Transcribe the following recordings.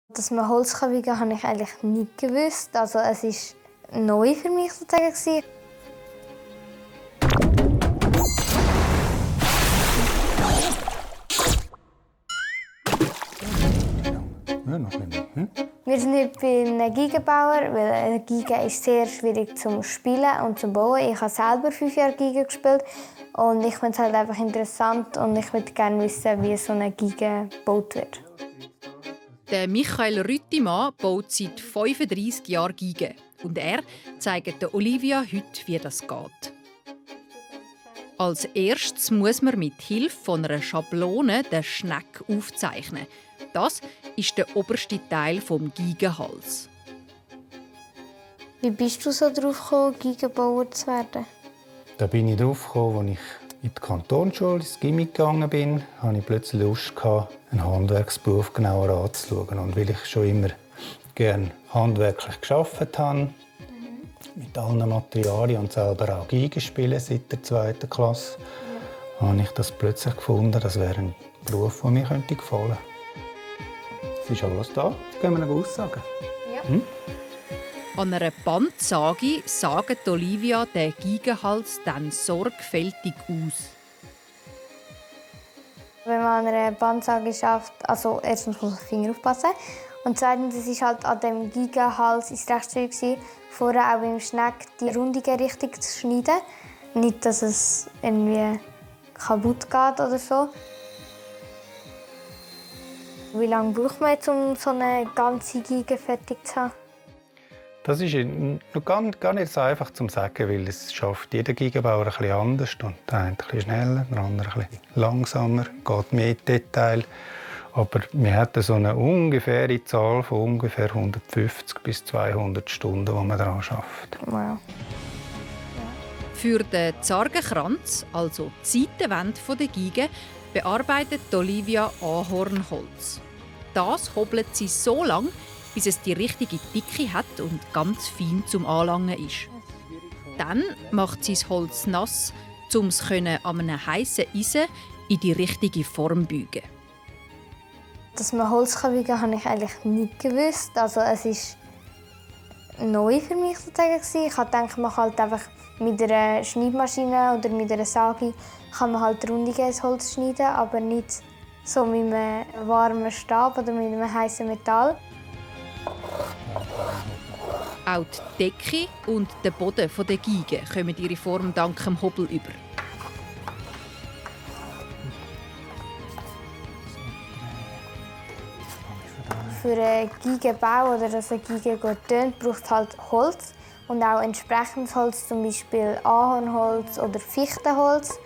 Dass man Holz wiegen kann, habe ich eigentlich nicht gewusst. Also es war neu für mich sozusagen. Ja, noch ein bisschen. Wir sind heute bei einem Geigenbauer, weil eine Geige ist sehr schwierig zum Spielen und zum Bauen. Ich habe selber 5 Jahre Geige gespielt und ich finde es halt einfach interessant und ich würde gerne wissen, wie so eine Geige gebaut wird. Der Michael Rüttimann baut seit 35 Jahren Geige und er zeigt der Olivia heute, wie das geht. Als erstes muss man mit Hilfe von einer Schablone den Schneck aufzeichnen. Das ist der oberste Teil vom Geigenhals. Wie bist du so darauf gekommen, Geigenbauer zu werden? Da bin ich drauf gekommen, als ich in die Kantonsschule, ins Gymnasium gegangen bin, hatte ich plötzlich Lust, einen Handwerksberuf genauer anzuschauen. Und weil ich schon immer gerne handwerklich gearbeitet habe, mit allen Materialien und selber auch Geige spielen seit der 2. Klasse, habe ich das plötzlich gefunden, das wäre ein Beruf, der mir gefallen könnte. Es ist alles da. Jetzt gehen wir aussagen. Ja. An einer Bandsage sagt Olivia den Geigenhals dann sorgfältig aus. Wenn man an einer Bandsage schafft, also erstens muss man auf den Finger aufpassen und zweitens es ist halt an dem Geigenhals ist recht schwierig, vorher auch beim Schneck die Rundungen richtig zu schneiden, nicht dass es irgendwie kaputt geht oder so. Wie lange braucht man jetzt, um so eine ganze Geige fertig zu haben? Das ist noch gar nicht so einfach zu sagen, weil es schafft jeder Geigenbauer ein bisschen anders. Und der eine ein bisschen schneller, der andere ein bisschen langsamer, geht mehr in die Details. Aber wir hatten so eine ungefähre Zahl von ungefähr 150 bis 200 Stunden, die man daran schafft. Wow. Für den Zargenkranz, also die Seitenwände der Geige, bearbeitet Olivia Ahornholz. Das hobelt sie so lange, bis es die richtige Dicke hat und ganz fein zum Anlangen ist. Dann macht sie das Holz nass, um es an einem heißen Eisen in die richtige Form zu beugen. Dass man Holz wiegen kann, habe ich eigentlich nicht gewusst. Also es ist neu für mich sozusagen. Ich dachte, man kann halt einfach mit einer Schneidmaschine oder mit einer Sage kann man halt Rundungen ins Holz schneiden, aber nicht so mit einem warmen Stab oder mit einem heißen Metall. Auch die Decke und der Boden der Geige kommen ihre Form dank dem Hobel über. Für einen Geigenbau oder dass eine Geige gut tönt, braucht es halt Holz und auch entsprechendes Holz, zum Beispiel Ahornholz oder Fichtenholz.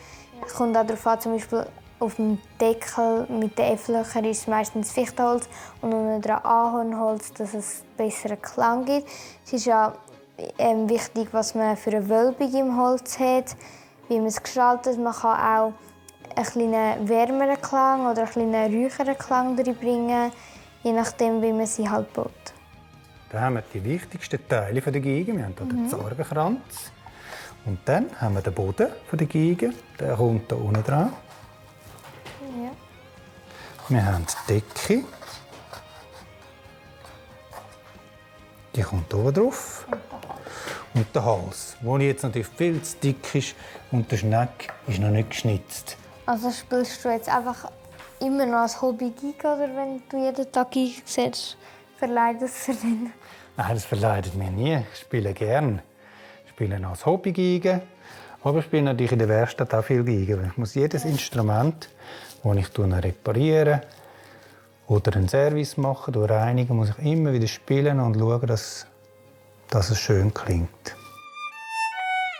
Es kommt auch darauf an, zum Beispiel auf dem Deckel mit den F-Löchern ist es meistens Fichtenholz und unten dran Ahornholz, dass es besseren Klang gibt. Es ist ja wichtig, was man für eine Wölbung im Holz hat, wie man es gestaltet. Man kann auch einen kleinen wärmeren Klang oder einen kleinen ruhigeren Klang reinbringen, je nachdem, wie man sie halt baut. Da haben wir die wichtigsten Teile der Geige. Wir haben hier den Zargenkranz. Und dann haben wir den Boden der Geige. Der kommt hier unten dran. Ja. Wir haben die Decke. Die kommt hier drauf. Und der Hals, der jetzt natürlich viel zu dick ist. Und der Schneck ist noch nicht geschnitzt. Also spielst du jetzt einfach immer noch als Hobby Geige oder wenn du jeden Tag Geige siehst, verleidet es dir dann? Nein, das verleidet mir nie. Ich spiele gerne. Ich spiele als Hobby Geige. Aber ich spiele natürlich in der Werkstatt auch viel Geige. Ich muss jedes Instrument, das ich repariere oder einen Service mache, reinigen, muss ich immer wieder spielen und schauen, dass es schön klingt.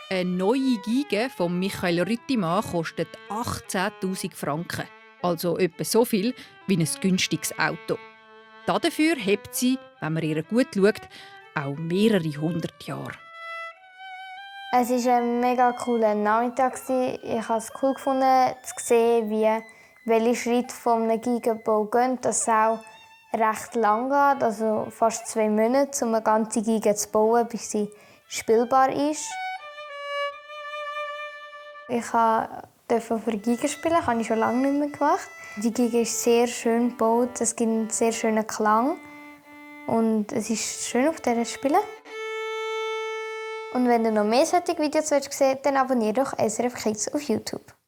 Eine neue Geige von Michael Rüttimann kostet 18'000 Franken. Also etwa so viel wie ein günstiges Auto. Dafür hebt sie, wenn man ihr gut schaut, auch mehrere 100 Jahre. Es war ein mega cooler Nachmittag. Ich habe es cool gefunden, zu sehen, welche Schritte von einem Geigenbau gehen. Das auch recht lang geht, also fast 2 Monate, um eine ganze Geige zu bauen, bis sie spielbar ist. Ich durfte für Geige spielen, das habe ich schon lange nicht mehr gemacht. Die Geige ist sehr schön gebaut, es gibt einen sehr schönen Klang. Und es ist schön auf dieser Spielen. Und wenn du noch mehr solche Videos sehen willst, dann abonniere doch SRF Kids auf YouTube.